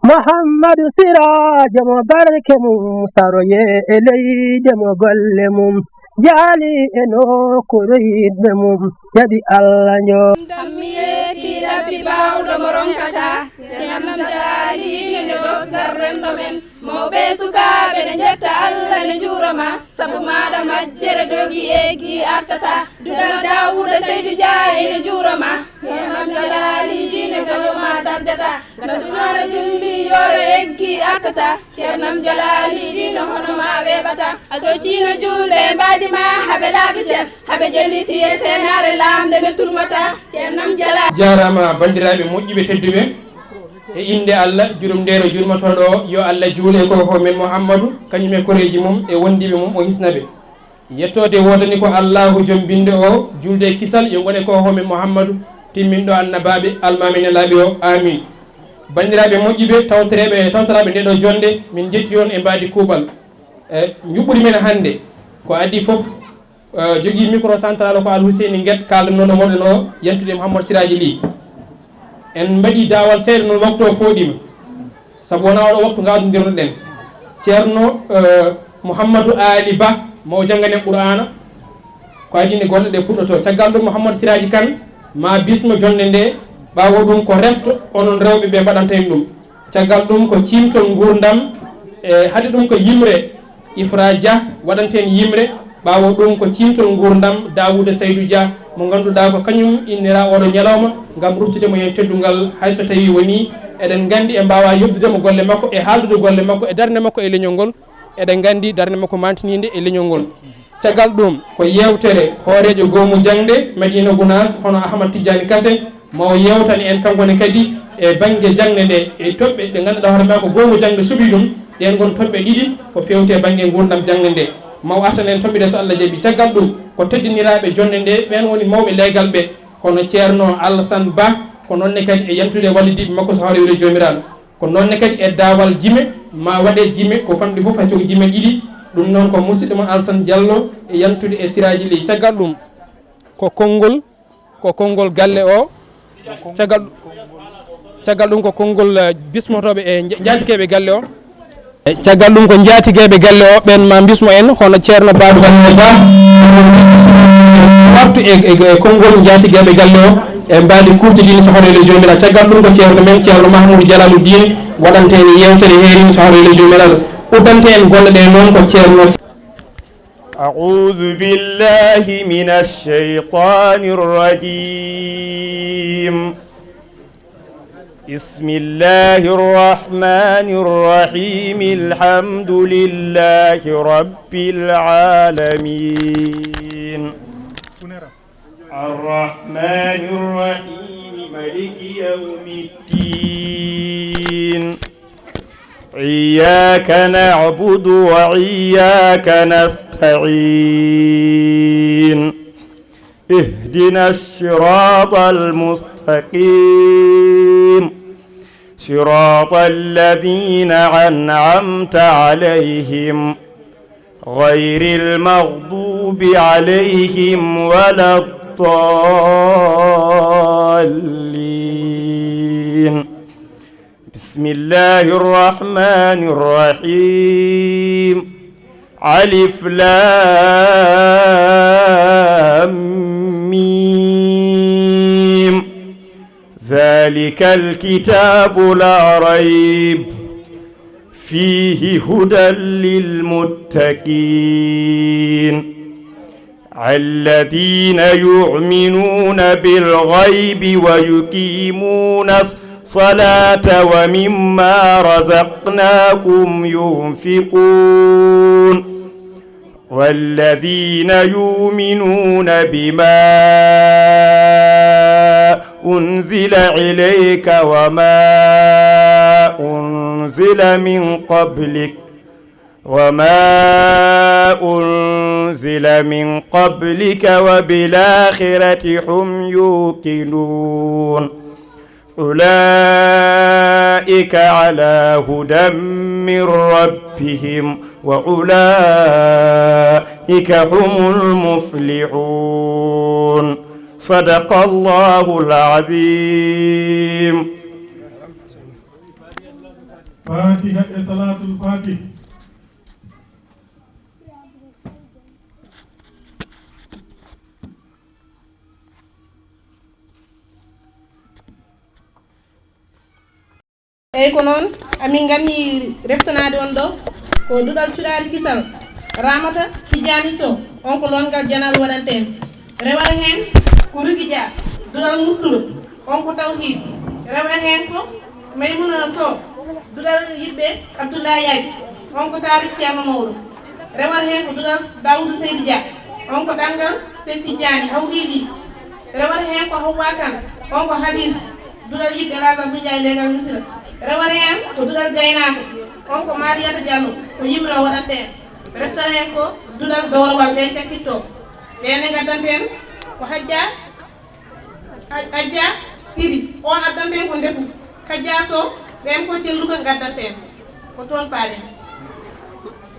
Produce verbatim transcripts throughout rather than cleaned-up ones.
Muhammadu Siraajo mo barke mum saroye e leyde mo golle mum jaali e nokkuure yiɗɓe mum jaɓi Allah njo. Tammi yetti Rabbi baawɗo mo ronkata, Ceerno Jalaali diine ɗo sgar renndo men. Mawɓe e sukaaɓe ne njetta Allah ne njuura ma, sabu maaɗa majjere dogi eggi artata. Duɗal Daawuda Seydu Jaa ene juura ma, Ceerno Jalaali diine gayo ma darjata. Noddumaana julli yooro eggi artata, Ceerno Jalaali diine hono ma weeɓata. A socciino juulɓe e mbaadi ma, habe laaɓi cer, habe jelliti e seenaare laamde ɓe tulmata, Ceerno Jalaali. Jaaraama banndiraaɓe moƴƴuɓe tedduɓe, e innde Allah jurumndeero jurmotooɗo o, yo Allah juul e koko men Muhammadu, kañum e koreeji mum e wondiiɓe mum, o hisna ɓe. Yettoode woodani ko Allaahu joom binnde o, juulde e kisal yo ngone ko homen Muhammadu, timminɗo annabaaɓe, almaami nelaaɓe o. Aamiin. Banndiraaɓe moƴƴuɓe, tawtoreeɓe, tawtoraaɓe nde ɗo jonnde, min njetti on e mbaadi kuuɓal. E njuɓɓudi men hannde, ko adii fof, eh, jogii micro central ko Al Huseyni Nget kaaldanoo no moɗon o, yantude Muhammadu Siraaji Lih. En mbaɗii daawal seeɗa noon, waktu o fooɗiima. Sabu wonaa oɗo waktu ngaadondirno-ɗen. Ceerno, eh, Mouhamadou Aali Ba, mo o jannganen Qur'aana, ko adii nde golle ɗe puɗɗotoo. Caggal ɗum, Mouhamadou Siraaji Kan, ma bismo jonnde nde, ɓaawo ɗum ko refto, onon rewɓe ɓe mbaɗanta en ɗum. Caggal ɗum ko ciimtol nguurndam, e hade ɗum ko yimre, Ifra Dia waɗanten yimre, ɓaawo ɗum ko ciimtol nguurndam Daawuuda Saydu Dia, mo ngannduɗaa ko kañum innira oɗo ñalawma ngam ruttude mo heen teddungal, hay so tawii wonii eɗen nganndi en mbaawaa yoɓdude mo golle makko e haaldude golle makko e darnde makko e leñol ngol, eɗen nganndi darnde makko maantiniinde e leñol ngol. Caggal ɗum ko yeewtere hooreejo goomu jaŋde Madiina Gunaas, hono Ahmad Tijjaani Kase, ma o yeewtan en kanko ne kadi e bannge jaŋde nde, e toɓɓe ɗe ngannduɗaa hoore maa ko goomu jaŋde suɓii ɗum. Ɗeen ngon toɓɓe ɗiɗi ko feewti e bannge nguurndam jaŋde nde. Ma o artan en toɓɓe ɗe so Allah jaɓii. Caggal ɗum ko teddiniraaɓe jonnde nde, ɓeen woni mawɓe leegal ɓe, hono Ceerno Alasan Ba, ko noon ne kadi e yantude wallidiiɓe makko so hawre wiyde Joomiraaɗo. Ko noon ne kadi e daawal jime, ma waɗe jime ko famɗi fof hay so ko jime ɗiɗi. Ɗum noon ko musidɗo mon Alasan Jallo e yantude e Siraaji Lih. Caggal ɗum ko konngol, ko konngol galle o. Caggal, caggal ɗum ko konngol, eh, bismotooɓe e nja-, njaatikeeɓe galle o. Caggal ɗum ko njaatikeeɓe galle o, ɓeen ma mbismo en, hono Ceerno Baaba Galle Ba, wartu e, e, e konngol njaatikeeɓe galle o, e mbaadi kuuftidini so horeele Joomiraaɗo. Caggal ɗum ko Ceerno men, Ceerno Mahmoudou Jalaalu Diine, waɗante en yeewtere heerin so horeele Joomiraaɗo. Uddante en golle ɗe noon ko Ceerno. أعوذ بالله من الشيطان الرجيم. بسم الله الرحمن الرحيم. الحمد لله رب العالمين. الرحمن الرحيم. ملك يوم الدين. إياك نعبد وإياك نستعين. اهدنا الصراط المستقيم. صراط الذين أنعمت عليهم غير المغضوب عليهم ولا الضالين. بسم الله الرحمن الرحيم. ألف لام ميم. ذلك الكتاب لا ريب فيه هدى للمتقين. الذين يؤمنون بالغيب ويقيمون الصلاة ومما رزقناهم ينفقون. والذين يؤمنون بما أنزل إليك وما أنزل من قبلك وما أنزل من قبلك وبالآخرة هم يوقنون. أولئك على هدى من ربهم وأولئك هم المفلحون. صدق الله العظيم. Fatiha e salatul fatih. Eyyi, ko noon, amin nganni reftanaade on ɗo ko duɗal cuɗaali kisal Ramata Tijjani Sow, on ko loongal janal waɗanten. Rewata heen ko Rugi Dia, duɗal muttuɗo, on ko tawhiid. Rewata heen ko Maymuna Sow, duɗal yiɗɓe Abdoulaye Yaaji, on ko taariik Ceerno Mawɗo. Rewata heen ko duɗal Daawuda Seydi Dia, on ko ɗanngal Seek Tijjaani Hawdiidi. Rewata heen ko Hawwa Kan, on ko hadiis, duɗal yiɗɓe El Hadj Abdou Ndiaye leegal Misira. Rewata heen ko duɗal gaynaaɓe, on ko Mariyata Diallo, ko yimre o waɗatte en. Reftata heen ko duɗal dowrowal ɓe cakkitto. Ɓeen ne ngaddanten ko Hajja Aj-, Ajja Tiri, on addanten ko ndefu. Kajja Sow, ɓeen ko celluka ngaddanten. Ko toon paaɗen.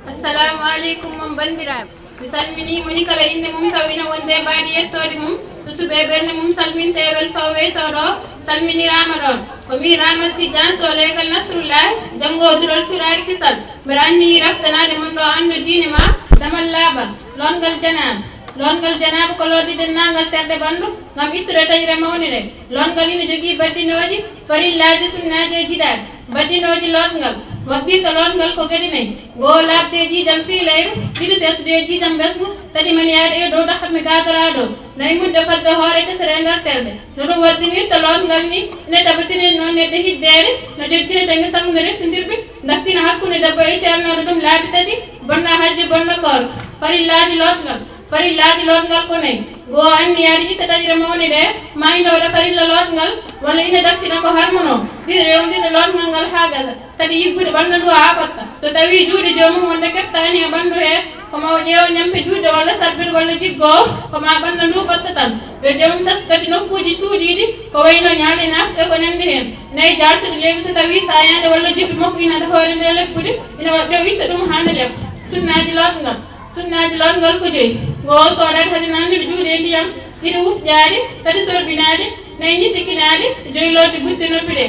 Assalamu aleykum mon banndiraaɓe. Mi salminii moni kala innde mum taw ina wonde mbaadi yettoode mum. To suɓe ɓernde mum salminte e weltoo weytoo ɗo, salminiraama ɗoon. Ko min Ramat Tijjaan Sow leegal Nasrullahi, janngo duɗal cuɗaari kisal. Mbeɗa anniyi raftanaade mon ɗo anndo diine ma, damal laaɓal, lootngal janaaba. Lootngal janaaba ko lootde denndaangal terɗe ɓanndu ngam ittude taƴre mawne ɗe. Lootngal ina jogii baɗɗinooji, farillaaji, sunnaaji e jiɗaaɗi. Baɗɗinooji lootngal, waɗɗirta lootngal ko geɗe nayi. Goo, laaɓde e ƴiiƴam fii layru, ɗiɗi, seettude e ƴiiƴam ɓesngu, tati, maniyaade e dow ɗo haɓmi gaadoraa ɗo, nayi, mutde fadde hoore tesere e nder terɗe. No ɗum waɗɗinirta lootngal ni, ina tabitiniri noon neɗɗo hiddeere, no jojjina tagi sangude resindirɓe, daktina hakkunde debbo e ceernooɗo ɗum laabi tati, bonna hajju, bonna koor, farillaaji lootngal. Farillaaji lootngal ko nayi. Goo, anniyaade itta taƴre mawne ɗe, ma ina waɗa farilla lootngal, walla ina daktina ko harmunoo. Ɗiɗo, rewndina lootngal ngal haa gasa. Tati, yiggude ɓanndu ndu haa fotta. So tawii juuɗe joomum wonde keɓtaani e ɓanndu he, ko ma o ƴeewa ñampe juuɗe walla sabbere walla jiggoo, ko ma ɓanndu ndu fotta tan. Yo joomum taskiti kadi nokkuuji cuuɗiiɗi, ko wayi no ñaale naafde e ko nanndi heen. Nayi, jaaltude leeɓi so tawii saayaande walla jubbi makko ina e hoore nde leppude, ina waɗde o itta ɗum haa nde leppa. Sunnaaji lootngal. Sunnaaji lootngal ko joyi. Goo, soodaade hade naatnude juuɗe e ndiyam, ɗiɗi wufƴaade, tati sorɓinaade, nayi ñittikinaade, joyi lootde gutte noppi ɗe.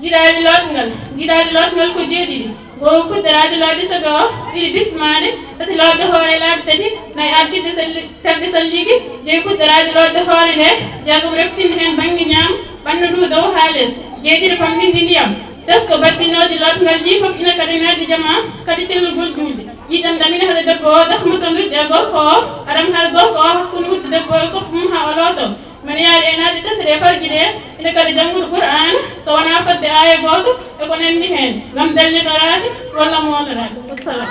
Jiɗaaɗi lootngal. Jiɗaaɗi lootngal ko jeeɗiɗi. Goo, fuɗɗoraade lootde soɓe o, ɗiɗi bismaade, tati lootde hoore laabi tati, nayi artirde salli-, terɗe salligi, joyi fuɗɗoraade lootde hoore nde, jeegom reftinde heen bannge ñaamo, ɓanndu ndu dow haa les, jeeɗiɗi famɗinde ndiyam. Tesko baɗɗinooji lootngal ɗi fof ina kadi naatde jamaa, kadi cellugol juulde. Ƴiiƴam ɗamina hade debbo o, dahma tonirde e gorko o, aram hade gorko o hakkunde wudde debbo e koppu mum haa o looto. Mene yaade e naatde tesere e farji ɗe, ina kadi janngude Qur'aana, so wonaa fodde aaya gooto, e ko nanndi heen, ngam dallinoraade walla moonoraade. Wassalam.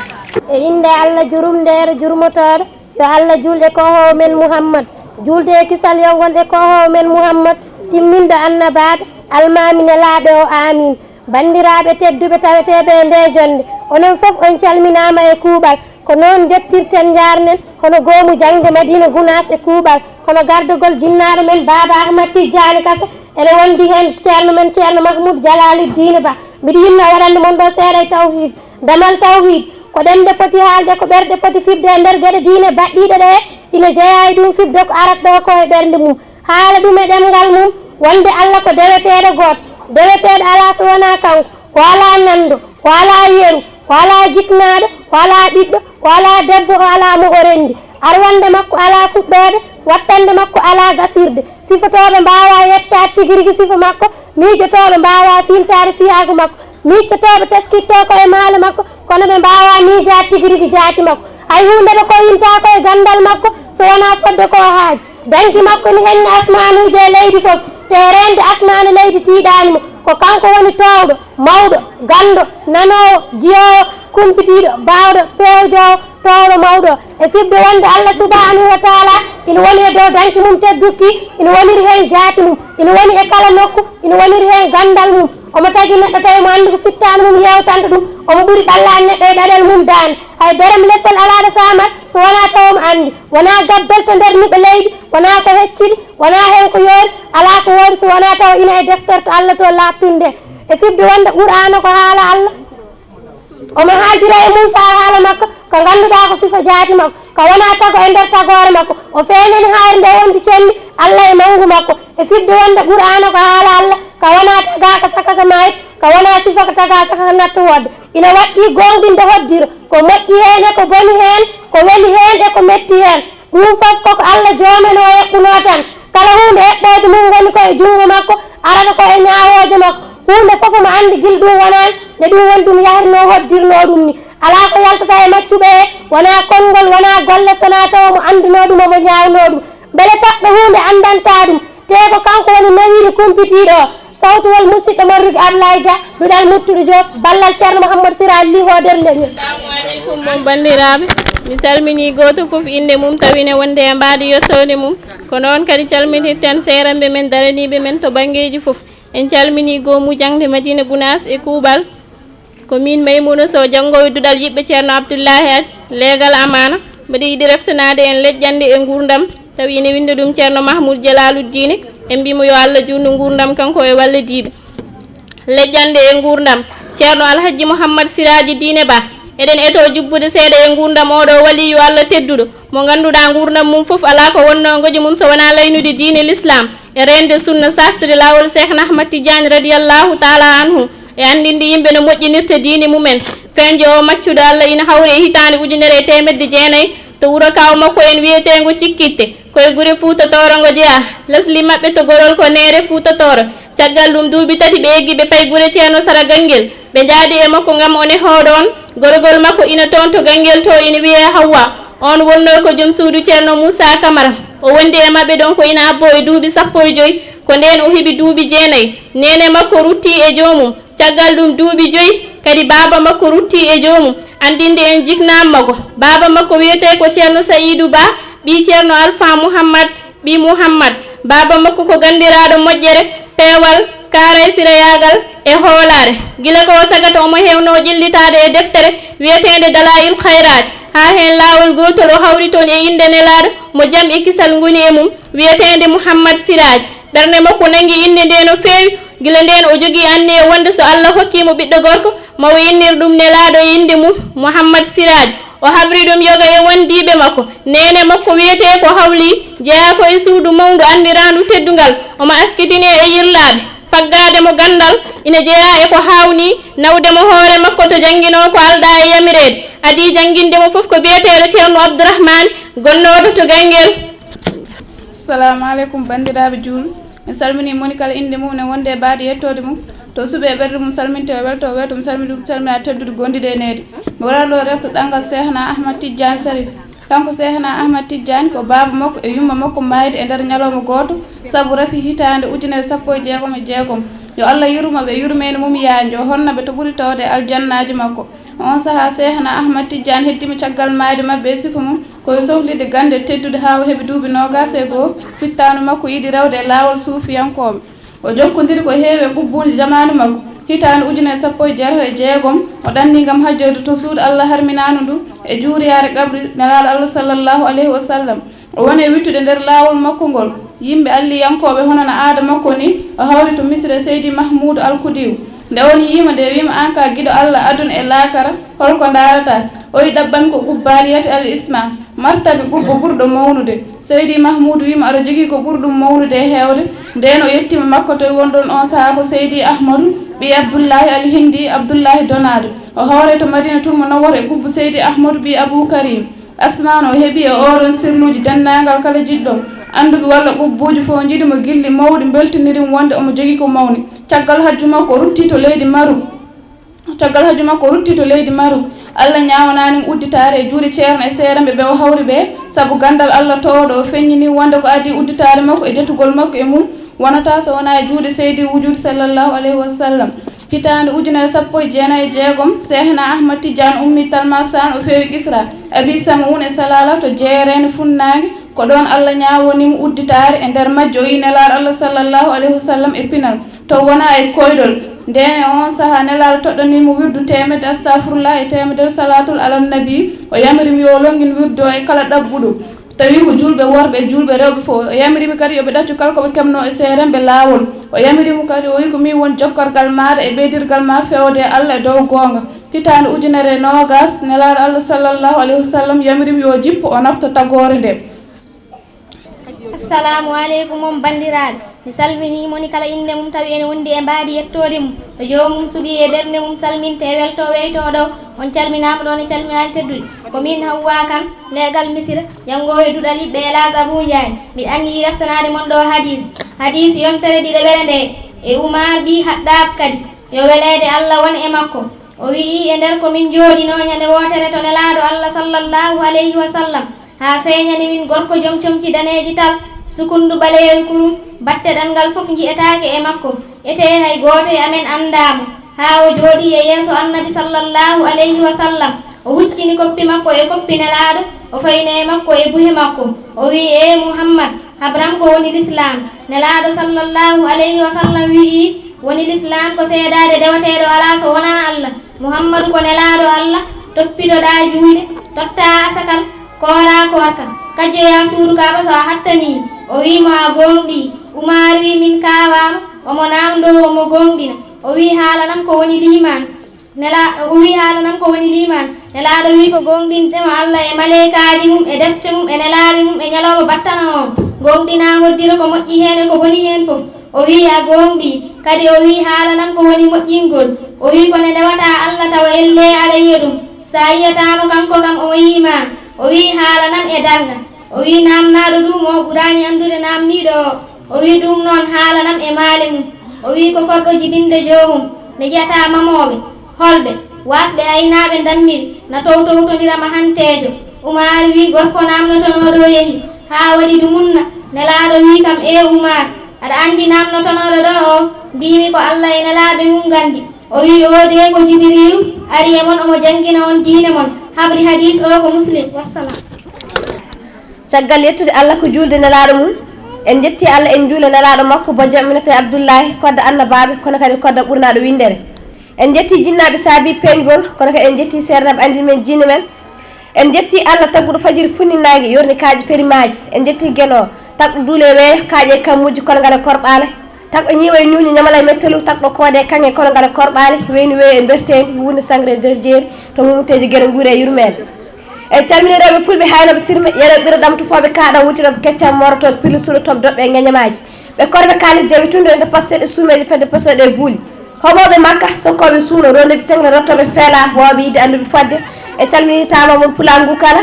E innde Allah jurumndeere jurmotooɗo, yo Allah juul e koohoowo men Muhammad. Juulde e kisal yo ngon e koohoowo men Muhammad, timminɗo annabaaɓe, almaami nelaaɓe o. Aamiin. Banndiraaɓe tedduɓe taweteeɓe e ndee jonnde, onon fof on calminaama e kuuɓal. Ko noon ndettirten njaarnen hono goomu jaŋde Madiina Gunaas e kuuɓal, hono gardagol jinnaaɗo men Baaba Ahmad Tijjaani Kase, ene wondi heen ceerno men Ceerno Mahmuud Jalaaliddiine Ba. Mbiɗo yiɗnoo waɗande mon ɗo seeɗa e tawhiid. Damal tawhiid ko ɗemɗe poti haalde, ko ɓerɗe poti fiɓde e nder geɗe diine baɗɗiiɗe ɗe, ina jeyaa e ɗum fiɓde ko arat ɗo ko e ɓernde mum. Haala ɗum e ɗemngal mum, wonde Allah ko deweteeɗo gooto, deweteeɗo alaa so wonaa kanko, o alaa nanndo, o alaa yeru, o alaa jiknaaɗo, o alaa ɓiɗɗo, o alaa debbo, o alaa mo o renndi. Arwannde makko alaa fuɗɗoode, wattannde makko alaa gasirde. Sifotooɓe mbaawaa yettaade tigi rigi sifa makko, miijotooɓe mbaawaa fiiltaade fiyaagu makko. Miijotooɓe teskittoo ko e maale makko, kono ɓe mbaawaa miijaade tigi rigi jaati makko. Hay huunde ɓe koyintaa ko e ganndal makko, so wonaa fodde ko o haaji. Danki makko ene henni asmaanuuji e leydi fof, te reende asmaan e leydi tiiɗaani mo. Ko kanko woni toowɗo, mawɗo, ganndo, nanoowo, jiyoowo, kumpitiiɗo, baawɗo, peewjoowo, toowɗo mawɗo. E fiɓde wonde Allah subhanahu wa taala ina woni e dow danki mum teddukki, ina woniri heen jaati mum, ina woni e kala nokku, ina woniri heen ganndal mum. Omo tagi neɗɗo tawi omo anndi ko fittaandu mum yeewtanta ɗum, omo ɓuri ɓallaade neɗɗo e ɗaɗal mum daande. Hay beram leffol alaa ɗo saamat so wonaa taw omo anndi, wonaa gabbel to nder niɓe leydi, wonaa ko hecciri, wonaa heen ko yoori, alaa ko woori so wonaa taw ina e deftere to Allah to laaɓtunde. E fiɓde wonde Qur'aana ko haala Allah. Omo haaldira e Muusaa haala makko, ko ngannduɗaa ko sifa jaati makko, ka wonaa tago e nder tagoore makko. O feeñani haayre nde wonti conndi Allah e manngu makko. E fiɓde wonde Qur'aana ko haala Allah, ka wonaa tagaaka saka ka maayde, Ka wonaa sifa ka tagaa saka ka natta woodde. Ina waɗɗii gooŋɗinde hoddiro. Ko moƴƴi heen e ko boni heen, ko weli heen e ko metti heen. Ɗum fof koko Alla joomen o eɓɓunoo tan. Kala huunde eɓɓooje mum ngoni ko e junngo makko, arata ko e ñaawooje makko. Huunde fof omo anndi gila ɗum wonaani, nde ɗum woni ɗum yahrnoo hoddirnoo ɗum ni. Alaa ko yaltata e maccuɓe he, wonaa konngol, wonaa golle, sonaa tawa omo anndunoo ɗum, omo ñaawnoo ɗum. Mbele taɓɓe huunde anndantaa ɗum, tee ko kanko woni nawiiɗo kumpitiiɗo o. Sawtuwol musidɗo mon Rugi Ablaye Dia, duɗal Muttuɗo Diop, ballal Ceerno Mouhamadou Siraji Ly, hoodere nde min. Assalamu aleykum, mon banndiraaɓe. Mi salminii gooto fof innde mum, tawi ne wonde e mbaadi yettoode mum. Ko noon kadi calminirten seeranɓe men, daraniiɓe men to banngeeji fof. En calminii goomu jaŋde Madina Gunaas e kuuɓal. Ko miin Maymuna Sow, janngoowo duɗal yiɗɓe Ceerno Abdullahi Aj, leegal amaana. Mbeɗa yiɗi reftanaade en leƴƴannde e nguurndam, tawi ine winnda ɗum Ceerno Mahmoud Jalaalu Diine. En mbiyi mo yo Alla juutnu nguurndam kanko e wallodiiɓe. Leƴƴannde e nguurndam, Ceerno Alhajji Mouhammad Siraaji Diine Ba. Eɗen etoo jubbude seeɗa e nguurndam ooɗo waliyu Alla tedduɗo, mo ngannduɗaa nguurndam mum fof alaa ko wonnoo ngoƴi mum so wonaa laynude diine Lislaam e reende sunna, saaktude laawol Seekhna Ahmad Tijjaani radiyallaahu taalaa anhu. E anndinde yimɓe no moƴƴinirta diine mumen. Feeñjo o maccuɗo Alla ina hawri e hitaande ujunere e teemedde jeenayi to wuro kaaw makko en wiyeteengo Cikkitte, ko e gure Fuuta Tooro ngo jeyaa. Lesli maɓɓe to Gorol ko Neere Fuuta Tooro. Caggal ɗum duuɓi tati ɓe eggi ɓe payi gure Ceerno Sara Ganngel. Ɓe njaadi e makko ngam o nehoo ɗoon. Gorgol makko ina toon to Ganngel to ina wiyee Hawwa. Oon wonnoo ko joom suudu Ceerno Muusaa Kamara. O wondi e maɓɓe ɗoon ko ina abboo e duuɓi sappo e joy. Ko ndeen o heɓi duuɓi jeenayi. Neene makko ruttii e joomum. Caggal ɗum duuɓi joyi kadi baaba makko ruttii e joomum, anndinde en jiknaam makko. Baaba makko wiyetee ko Ceerno Sa'iidu Ba, ɓii Ceerno Alfaa Muhammad, ɓii Muhammad. Baaba makko ko ganndiraaɗo moƴƴere, peewal, kaaraysirayaagal e hoolaare. Gila ko o sagata omo heewnoo ƴellitaade e deftere wiyeteende Dalaa'il Khayraat, haa heen laawol gootol o hawri toon e innde nelaaɗo mo jam e kisal ngoni e mum, wiyeteende Muhammad Siraaj. Ɓernde makko nanngi innde ndee no feewi. Gila ndeen o jogii anniya wonde so Alla hokkii mo ɓiɗɗo gorko, ma o innir ɗum nelaaɗo e innde mum, Muhammad Siraaj. O habri ɗum yoga e wondiiɓe makko. Neene makko wiyetee ko Hawli, jeyaa ko e suudu mawndu anndiraandu teddungal. Omo askitine e yirlaaɓe. Faggaade mo ganndal ina jeyaa e ko haawnii, nawde mo hoore makko to jannginoo ko aldaa e yamireede. Adii jannginde mo fof ko biyeteeɗo Ceerno Abdourahmane, gonnooɗo to Ganngel. Assalamu aleykum, banndiraaɓe juulɓe. Mi salminii moni kala innde mum e wonde e mbaadi yettoode mum. To suɓe e ɓerɗe mum salminte o welto o weeto, mi salmini ɗum salminaaɗe tedduɗe gondiɗe e needi. Mi waɗano ɗo refto ɗanngal Seehna Ahmad Tijjaani Sarif. Kanko Seehna Ahmad Tijjaani ko baaba makko e yumma makko maayde e nder ñalawma gooto, sabu rafi hitaande ujunere sappo e jeegom e jeegom. Yo Alla yurmo ɓe, yurmeende mum yaajoo, honna ɓe to ɓuri tawde e aljannaaji makko. On sahaa, Seehna Ahmad Tijjaani heddima caggal maayde maɓɓe e sifa mum, ko e sohlide gannde tedduɗe haa o heɓi duuɓi noogaas e goo, fittaandu makko yiɗi rewde e laawol suufiyankooɓe. O jokkondiri ko heewi e qutbuuji jamaanu makko. Hitaande ujunere sappo e jeetati e jeegom, o ɗanni ngam hajjoyde to suudu Alla harminaandu ndu e juuriyaade qabri Nelaaɗo Alla sallallahu alayhi wa sallam. O woni e wittude nder laawol makko ngol. Yimɓe alliyankooɓe hono no aada makko ni, o hawri to Misira e Seydi Mahmuudu Alkudiw. Nde o yiima nde, wiima, "Aan ka giɗo Alla aduna e laakara, hol ko ndaarataa?" O wi, "Ɗaɓɓanmi ko qubbaaniyati al isma, martabi qubbo ɓurɗo mawnude." Seydi Mahmuudu wiima, "Aɗa jogii ko ɓuri ɗum mawnude e heewde." Ndeen o yettiima makko, tawi wonɗoon oon sahaa ko Seydi Ahmadu ɓii Abdullaahi al Hindi, Abdullaahi Donaajo. O hawri to Madinatul Munawwara e qubbu Seydi Ahmadu ɓii Abuu Kariim. Asmaan o heɓi e oɗon sirluuji denndaangal kala jiɗɗo annduɓe walla qubbuuji fof njiɗi mo gilli mawɗi mbeltiniri mo wonde omo jogii ko mawni. Caggal hajju makko o rutti to leydi Maruk. Caggal hajju makko o rutti to leydi Maruk. Alla ñaawanaani mo udditaare e juuɗe ceerno e seeranɓe ɓe o hawri ɓe, sabu ganndal Alla toowɗo o feññini wonde ko adii udditaare makko e jatugol makko e mum wonata so wonaa e juuɗe Seydi Wujuud sallallahu alayhi wa sallam. Hitaande ujunere sappo e jeenayi e jeegom, Seehna Ahmad Tijjaan ummii Talmasaan, o feewi Kisra, Abi Sam'uun e Salaala to jeereende funnaange. Ko ɗoon Alla ñaawanii mo udditaare. E nder majje o yii Nelaaɗo Alla sallallahu alayhi wa sallam e pinal, taw wonaa e koyɗol. Ndeen e oon sahaa Nelaaɗo toɗɗanii mo wirdu teemedde astafurullah e teemedere salaatul alan nabi. O yamiri mo yo o lonngin wirdu o e kala ɗaɓɓuɗo. Tawi ko juulɓe worɓe e juulɓe rewɓe fof. O yamiri ɓe kadi yo ɓe ɗaccu kala ko ɓe keɓnoo e seerenɓe laawol. O yamiri mo kadi, o wi, "Ko miin woni jokkorgal maaɗa e ɓeydirgal ma feewde e Alla e dow goonga." Hitaande ujunere e noogaas, Nelaaɗo Alla sallallahu alayhi wa sallam yamiri mo yo o jippo, o nafta tagoore nde. Assalamu aleykum, on banndiraaɓe. Mi salminii moni kala innde mum, tawi ene wondi e mbaadi yettoode mum. Joomum suɓii e ɓernde mum salminte e welto weytooɗo. On calminaama ɗoon e calminaali tedduɗi. Ko miin Hawwa Kan, leegal Misira, janngoowo e duɗal yiɓɓe e Laas Abuu Njaay. Miɗo anniyi raftanaade mon ɗo hadiis. Hadiis yontere ɗiɗaɓere nde e Umar ɓii Haɗɗaab kadi, yo weleede Allah won e makko. O wi'i, e nder ko min njooɗinoo ñande wootere to Nelaaɗo Allah sallallahu alayhi wa sallam, haa feeñani min gorko jom comci daneeji tal, sukundu ɓaleeri kurum, batte ɗanngal fof nji'etaake e makko, etee hay gooto e amen anndaa mo, haa o jooɗii e yeeso Annabi sallallahu alayhi wa sallam, o huccini koppi makko e koppi Nelaaɗo, o fayni e makko e buhe makko, o wi'i, ee Muhammad, habram ko woni Lislaam? Nelaaɗo sallallahu alayhi wa sallam wi'i, woni Lislaam ko seedaade dewateeɗo alaa so wonaa Allah, Muhammadu ko Nelaaɗo Allah, toppitoɗaa juulde, tottaa asakal, kooraa koorka, kajjoyaa suudu Kaaba so a hattanii. O wi'i mo, a gooŋɗii. Umaar wi'i, min kaawaama. Omo naamndoo, omo gooŋɗina. O wi'i, haalanam ko woni liimaan. Nela, o wi'i, haalanam ko woni liimaan. Nelaaɗo wi'i, ko gooŋɗinde mo Allah e maleykaaji mum, e defte mum, e nelaaɓe mum, e ñalawma battano on. Gooŋɗinaa hoddira ko moƴƴi heen e ko boni heen fof. O wi'i, a gooŋɗii. Kadi o wi'i, haalanam ko woni moƴƴingol. O wi'i, ko nde ndewataa Allah tawa ellee aɗa yiya ɗum. So a yiyataa mo kanko kam omo yi'i ma. O wi'i, haalanam e darnga. O wi'i, naamnaaɗo ɗum o ɓuraani anndude naamniiɗo o. O wi'i, ɗum noon haalanam e maale mum. O wi'i, ko korɗo jibinde joomum, nde yi'ataa mamooɓe, holɓe, waasɓe aynaaɓe ndammiri, na towtowtondira mahanteejo. Umaar wi'i, gorko naamnotonooɗo yehi, haa waɗi dumunna. Nelaaɗo wi'i kam, ee Umaar, aɗa anndi naamnotonooɗo ɗo o? Mbiimi ko Allah e nelaaɓe mum nganndi. O wi'i, oo dee ko Jibiriilu, ari e mon omo janngina on diine mon. Habri hadiis o ko Muslim. Wassalam. Caggal yettude Allah ko juulde nelaaɗo mum, en njetti Allah, en njuula nelaaɗo makko, bojjo minete Abdullahi, kodda annabaaɓe, kono kadi kodda ɓurnaaɗo winndere. En njetti jinnaaɓe saabi peeñgol, kono kadi en njetti seernaaɓe anndin men diine men. En njetti Allah tagguɗo fajiri funni naange, yorni kaaƴe feri maaji. En njetti Geno, tagɗo duule weeyo, kaaƴe kammuuji, kono ngale korɓaale. Tagɗo ñiiwa e ñuuñu, ñamala e mettelu, tagɗo koode e kaŋŋe, kono ngale korɓaale, weyni weeyo e mberteendi, wuurni sangre e nder jeeri, to mumteeji Geno nguuri e yurmeende. En calmini rewɓe fulɓe, haynooɓe sirme, yeɗooɓe ɓira ɗam, tufooɓe kaaɗam, wujjirooɓe keccam, moorotooɓe pirli, suuɗotooɓe doɓɓe e ŋeñamaaji. Ɓe korɓe kaalis, jawi tunde e nder pasteɗe, suumeeji fedde, pasteɗe e buuli. Hoɓooɓe Makka, sokkooɓe suuno, ronduɓe ceŋle, rottooɓe feela, waawɓe yiɗde annduɓe fodde. E calminitaama mon pulaagu ngu kala.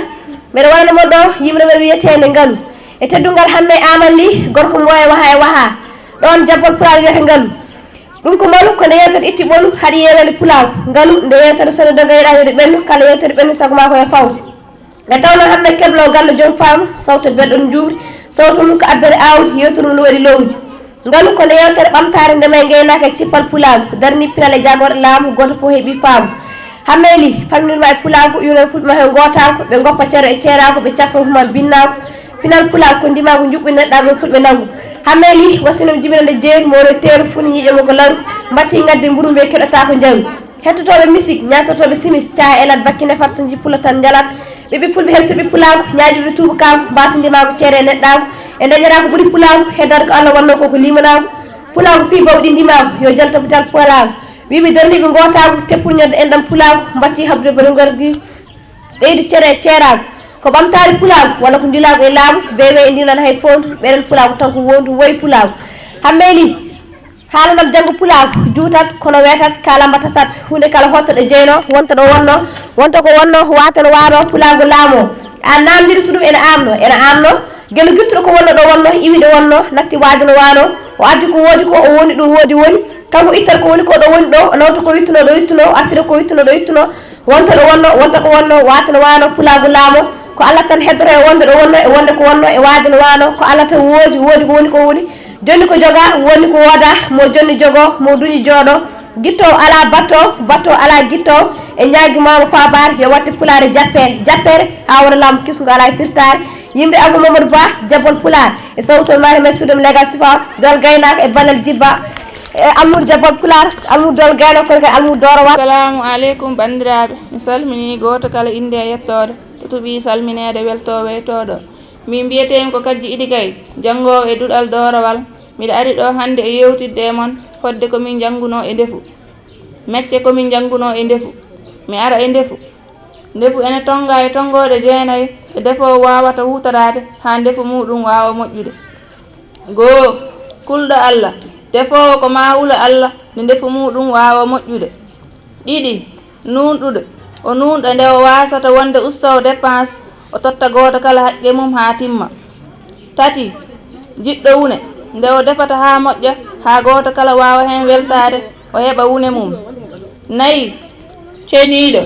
Mbeɗa wonana mon ɗo yimre men wiyeteende Ngalu. E teddungal Hamme Aamali, gorko Mboya waha e waha. Ɗoon jabbol pulaar wiyata Ngalu. Ɗum ko malu, ko nde yewtere itti ɓolu, haɗi yeeweende pulaagu. Ngalu, nde yewtere so nde dogayɗaa yo nde ɓennu, kala yewtere ɓennu sago maa ko yo fawte. Nde tawnoo Hamme Keblo Gallo joom faamu, sawto belɗo no njuumri, sawto mum ko abbere aawdi, yewtere mum no waɗi lowdi. Ngalu ko nde yewtere ɓamtaare ndema e ngaynaaka e cippal pulaagu, darni pinal e jagorɗe laamu, gooto fof heɓi faamu. Hamme Ly, famminirma e pulaagu, iwnan fulɓe ma he ngootaagu, ɓe ngoppa cero e ceeraagu, ɓe cafra human binnaagu. Pinal pulaagu ko ndimaagu njuɓɓudi neɗɗaagu e fulɓe nanngu. Hamme Ly, wasinam jibinande jeeru, mowɗo e teeru, funi ñiiƴe mo ko laru, mbatti ngadde mburu mbe keɗotaako njaru. Hettotooɓe misik, ñaatortooɓe simis, caa e lat, bakkinde fat, so nji pula tan njalat. Ɓiɓɓe fulɓe, hersiɓe pulaagu, ñaaƴiiɓe tuubakaagu, mbaasi ndimaagu, ceede e neɗɗaagu, e dañaraa ko ɓuri pulaagu, heddaade ko Allah wannoo ko, ko limanaagu. Pulaagu fii bawɗi ndimaagu, yo jal topital pulaagu. Wiiɓe darniiɓe ngootaagu, teppur ñodde enɗam pulaagu, mbatti habdude bone ngordi, ɓeydu cere e ceeraagu. Ko ɓamtaare pulaagu, walla ko ndilaagu e laamu, beewe e ndinan hay foondu, ɓeɗen pulaagu tan ko wondu, woy pulaagu. Hamme Ly, haalanam janngo pulaagu, juutat, kono weetat, kaalamba tasat, huunde kala hotta ɗo jeynoo, wonta ɗo wonnoo, wonta ko wonnoo, waata no waanoo, pulaagu laamoo. Aan naamndiri so ɗum ene aamnoo, ene aamnoo, Geno gittuɗo ko wonnoo ɗo wonnoo, iwi ɗo wonnoo, natti waade no waanoo, o addi ko woodi ko, o woni ɗo woodi woni, kanko ittat ko woni ko ɗo woni ɗo, o nawta ko ittunoo ɗo ittunoo, o artira ko ittunoo ɗo ittunoo, wonta ɗo wonnoo, wonta ko wonnoo, waata no waanoo, pulaagu laamoo, ko Allah tan heddoroo e wonde ɗo wonnoo, e wonde ko wonnoo, e waade no waanoo, ko Allah tan woodi, woodi ko woni ko woni, jonni ko jogaa, woni ko woodaa, mo jonni jogoo, mo duñi jooɗoo, gittoowo alaa battoowo, battoowo alaa gittoowo, e ñaagi maamo faabaare, yo waɗte pulaar e jappeere, jappeere, haa wona laamu kisngu alaa e firtaare, yimre Abou Mamadou Ba, jabbol pulaar, e sawtol maare men suuɗum legal sifa, dol gaynaako e ballal jibba, e almuudo jabbol pulaar, almuudo dol gaynaako, kono kadi almuudo doorowal. Assalamu aleykum, banndiraaɓe. Mi salminii gooto kala innde e yettoode, to tuubi salmineede, weltoo weytooɗo. Min mbiyeteemi ko Kajji Idi Gay, janngoowo e duɗal doorowal. Miɗo ari ɗo hannde e yeewtidde e mon fodde ko min njanngunoo e ndefu. Mecce ko min njanngunoo e ndefu. Mi ara e ndefu. Ndefu ene tonngaa e tonngooɗe jeenayi ɗe defoowo waawata huutoraade haa ndefu muuɗum waawa moƴƴude. Goo, kulɗo Allah, defoowo ko maa hulo Allah, nde ndefu muuɗum waawa moƴƴude. Ɗiɗi, nuunɗude. O nuunɗa nde o waasata wonde ustao dépense, o totta gooto kala haqqe mum haa timma. Tati, jiɗɗo wune. Nde o defata haa moƴƴa, haa gooto kala waawa heen weltaade, o heɓa wune mum. Nayi, ceniiɗo.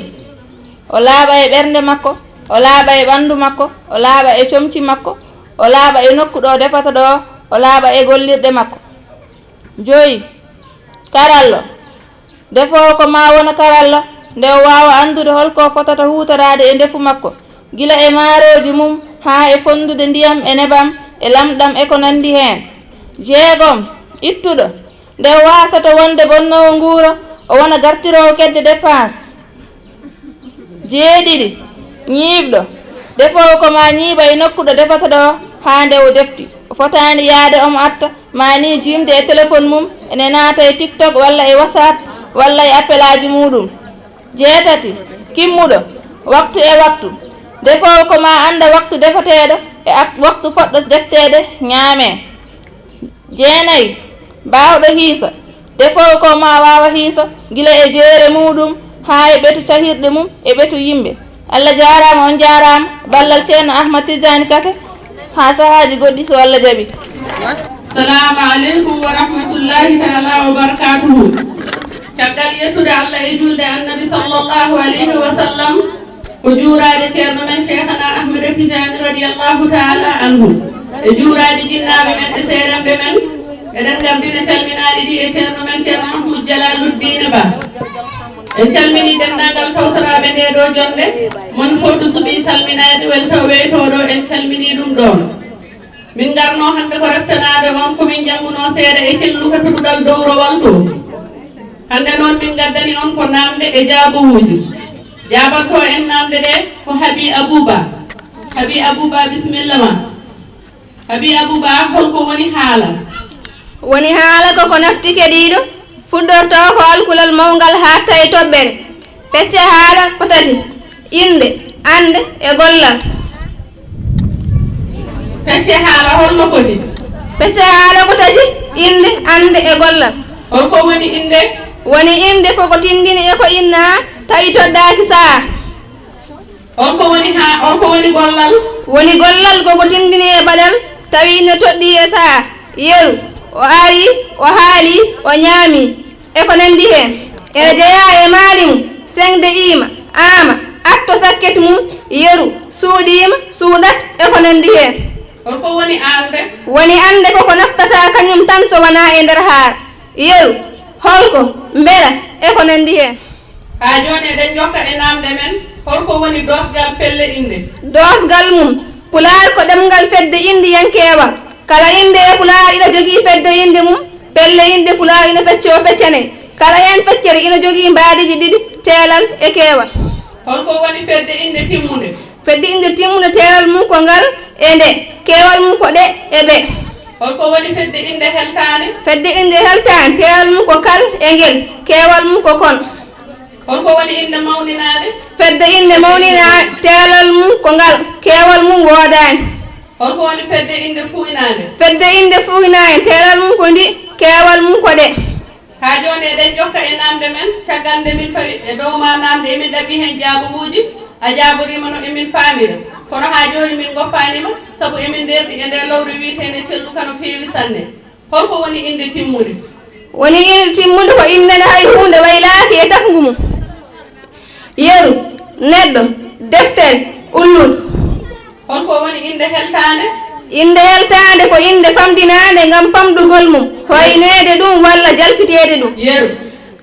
O laaɓa e ɓernde makko, o laaɓa e ɓanndu makko, o laaɓa e comci makko, o laaɓa e nokku ɗo defata ɗo, o laaɓa e gollirɗe makko. Joyi, karallo. Defoowo ko maa wona karallo, nde o waawa anndude hol ko fotata huutoraade e ndefu makko, gila e maarooji mum haa e fonndude ndiyam e nebam e lamɗam e ko nanndi heen. Jeegom, ittuɗo. Nde o waasata wonde bonnoowo nguura, o wona gartiroowo kedde dépense. Jeeɗiɗi, ñiiɓɗo. Defoowo ko maa ñiiɓa e nokku ɗo defata ɗo haa nde o defti. O fotaani yahde omo arta, maa ni jiimde e téléphone mum, ene naata e TikTok walla e WhatsApp walla e appelaaji muuɗum. Jeetati, kimmuɗo, waktu e waktu. Defoowo ko maa annda waktu defateeɗo e ak-, waktu poɗɗo defteede ñaamee. Jeenayi, baawɗo hiisa. Defoowo ko maa waawa hiisa, gila e jeere muuɗum haa e ɓetu cahirɗe mum e ɓetu yimɓe. Allah jaaraama, on jaaraama. Ballal Ceerno Ahmad Tijjaani Kase haa sahaaji goɗɗi, so Allah jaɓi. Salaamu aleykum wa rahmatullahi taala wa barakaatuhu. Caggal yettude Allah e juulde Annabi sallallahu alayhi wa sallam, ko juuraade Ceerno men Cheikhana Ahmada Tijani radiyallahu taala anhu, e juuraade jinnaaɓe men e seeremɓe men. Eɗen ngardina calminaali ɗi e Ceerno men Ceerno Mahmoud Jalaluddin Ba. En calmini denndaangal tawtoraaɓe nde ɗo jonnde. Mon fof to suɓii salminaade, welto weytooɗo, en calmini ɗum ɗoon. Min ngarno hannde ko reftanaade on ko min njanngunoo seeɗa e celluka to duɗal dowrowal to. Hannde noon min ngaddani on ko naamnde e jaabowuuji. Jaabanto en naamnde ɗe ko Habi Abouba. Habi Abouba, bisimilla ma. Habi Abouba, holko woni haala? Woni haala ko ko nafti keɗiiɗo. Fuɗɗortoo ko alkulal mawngal haaɗta e toɓɓere. Pecce haala ko tati, innde, annde e gollal. Pecce haala holno foti? Pecce haala ko tati, innde, annde e gollal. Holko woni innde? Woni innde ko ko tinndini e ko innaa, tawi toɗɗaaki sahaa. Holko woni ha-, holko woni gollal? Woni gollal ko ko tinndini e baɗal, tawi ina toɗɗii e sahaa. Yeru, o ari, o haali, o ñaami, e ko nanndi heen. Ene jeyaa e maali mum, seŋde iima, aama, atto sakket mum, yeru, suuɗiima, suuɗat, e ko nanndi heen. Holko woni annde? Woni annde ko ko naftata kañum tan so wonaa e nder haala. Yeru, holko, mbela, e ko nanndi heen. Haa jooni eɗen njokka e naamnde men, holko woni doosgal pelle innde? Doosgal mum, Pulaar ko ɗemngal fedde inndiyankeewal. Kala innde e Pulaar ina jogii fedde innde mum, pelle innde Pulaar ina peccoo pecce nayi. Kala heen feccere ina jogii mbaadiiji ɗiɗi, teelal e keewal. Holko woni fedde innde timmunde? Fedde innde timmunde, teelal mum ko ngal e nde, keewal mum ko ɗe e ɓe. Holko woni fedde innde heltaande? Fedde innde heltaande, teelal mum ko kal e ngel, keewal mum ko kon. Holko woni innde mawninaande? Fedde innde mawninaande, teelal mum ko ngal, keewal mum woodaani. Holko woni fedde innde fuuynaande? Fedde innde fuuynaande, teelal mum ko ndi, keewal mum ko ɗe. Haa jooni eɗen njokka e naamnde men, caggal nde min pawi e dow maa naamnde, emin ɗaɓɓi heen jaabawuuji, a jaaboriima no emin paamira. Kono haa jooni min ngoppaani ma, sabu emin ndeerdi e nde lowre wiyeteende celluka no feewi sanne. Holko woni innde timmunde? Woni innde timmunde ko innde nde hay huunde waylaaki e tafngu mum. Yeru, neɗɗo, deftere, ulludu. Holko woni innde heltaande? Innde heltaande ko innde famɗinaande ngam pamɗugol mum, hoyneede ɗum walla jalkiteede ɗum. Yeru.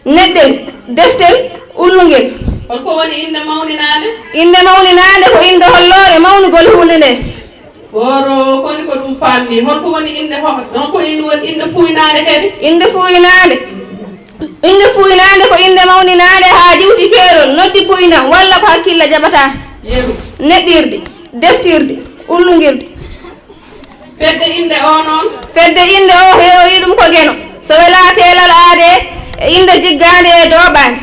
Neɗɗel, deftel, ullungel. Holko woni innde mawninaande? Innde mawninaande ko innde holloore mawnugol huunde nde. Wooro koni ko ɗum faamni. Holko woni innde ho-, holko ina woni innde fuuynaande kadi? Innde fuuynaande. Innde fuuynaande ko innde mawninaande haa diwti keerol, noddi fuuynam, walla ko hakkille jaɓata. Yeru. Neɗɗirde, deftirde, ullungirde. Fedde innde o noon? Fedde innde o heewoyi ɗum ko Geno. So welaa teelal aadee e innde jiggaande e dooɓaande.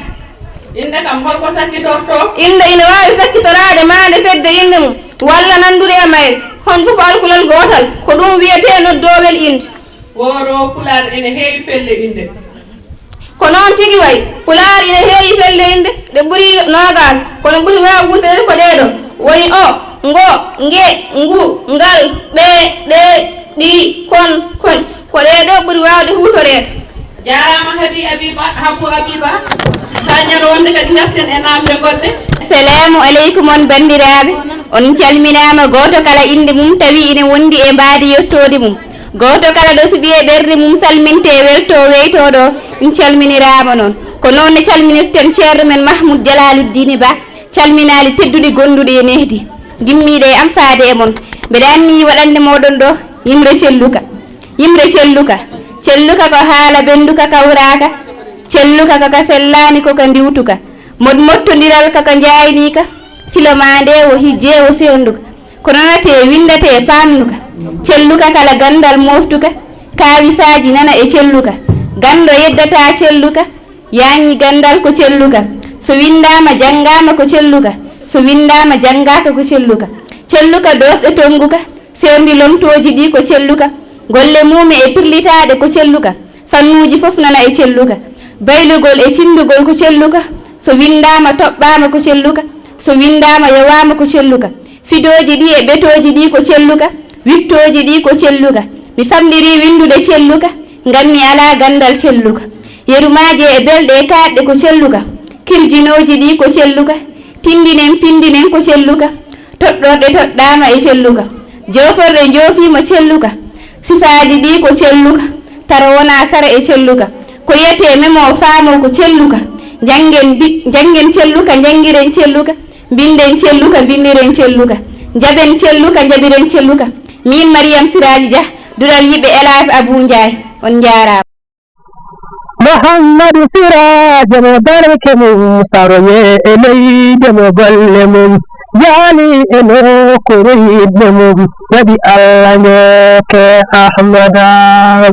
Innde kam holko sakkitortoo? Innde ina waawi sakkitoraade maande fedde innde mum, walla nanndude e mayre. Hono fof alkulal gootal, ko ɗum wiyetee noddoowel innde. Wooro Pulaar ene heewi pelle innde. Ko noon tigi wayi. Pulaar ina heewi pelle innde ɗe ɓuri noogaas, kono ɓuri waawde huutoreede ko ɗee ɗoo, woni o, ngo, nge, ngu, ngal, ɓe, ɗe, ɗi, kon, koñ. Ko ɗee ɗoo ɓuri waawde huutoreede. Jaaraama Habi Abiba, Habbu Abiba. Haa ñande wonde kadi ngarten e naamne goɗɗe. Salaamu aleykum on banndiraaɓe. On calminaama gooto kala innde mum tawi ina wondi e mbaadi yettoode mum. Gooto kala ɗo suɓi e ɓernde mum salmintee weltoo weytoo ɗo. On calminiraama noon. Ko noon ne calminirten ceerno men Mahmoud Jalaaluddini Ba. Calminaali tedduɗi gonduɗi e nehdi. Gimmiiɗe e am faade e mon. Mbeɗa anniyi waɗande mooɗon ɗo yimre celluka. Yimre celluka. Celluka ko haala bennduka kawraaka. Celluka ko ka sellaani ko ka ndiwtuka. Mod mottondiral ko ka njaayniika. Filo maa nde wo hijjee wo seernduka. Ko nanatee, windatee, paamnuka. Celluka kala ganndal mooftuka. Kaawisaaji nana e celluka. Ganndo yeddataa celluka. Yaaññi ganndal ko celluka. So winndaama janngaama ko celluka. So winndaama janngaaka ko celluka. Celluka doosɗe tonnguka. Seerndi lomtooji ɗi ko celluka. Golle mum e pirlitaaɗe ko celluka. Fannuuji fof nana e celluka. Baylugol e cinndugol ko celluka. So winndaama toɓɓaama ko celluka. So winndaama yowaama ko celluka. Fidooji ɗi e ɓetooji ɗi ko celluka. Wiɗtooji ɗi ko celluka. Mi famɗirii winndude celluka. Ngam mi alaa ganndal celluka. Yerumaaji e belɗe e kaaɗɗe ko celluka. Kirjinooji ɗi ko celluka. Tinndinen pinndinen ko celluka. Toɗɗorɗe toɗɗaama e celluka. Jooforɗe njoofiima celluka. Sifaaji ɗi ko celluka. Tara wonaa sara e celluka. Ko wiyetee memoo faamoo ko celluka. Njanngen bi-, njanngen celluka, njanngiren celluka. Mbinden celluka, mbinndiren celluka. Njaɓen celluka, njaɓiren celluka. Miin Mariam Siraaji Jah, duɗal yiɓɓe Elaas Abuu Njaay. On njaaraama. Muhammadu Siraajo mo barke mum saroye e leyde mo golle mum jaali e nokkuure yiɗɓe mum waɗi Allah njokke Ahmada.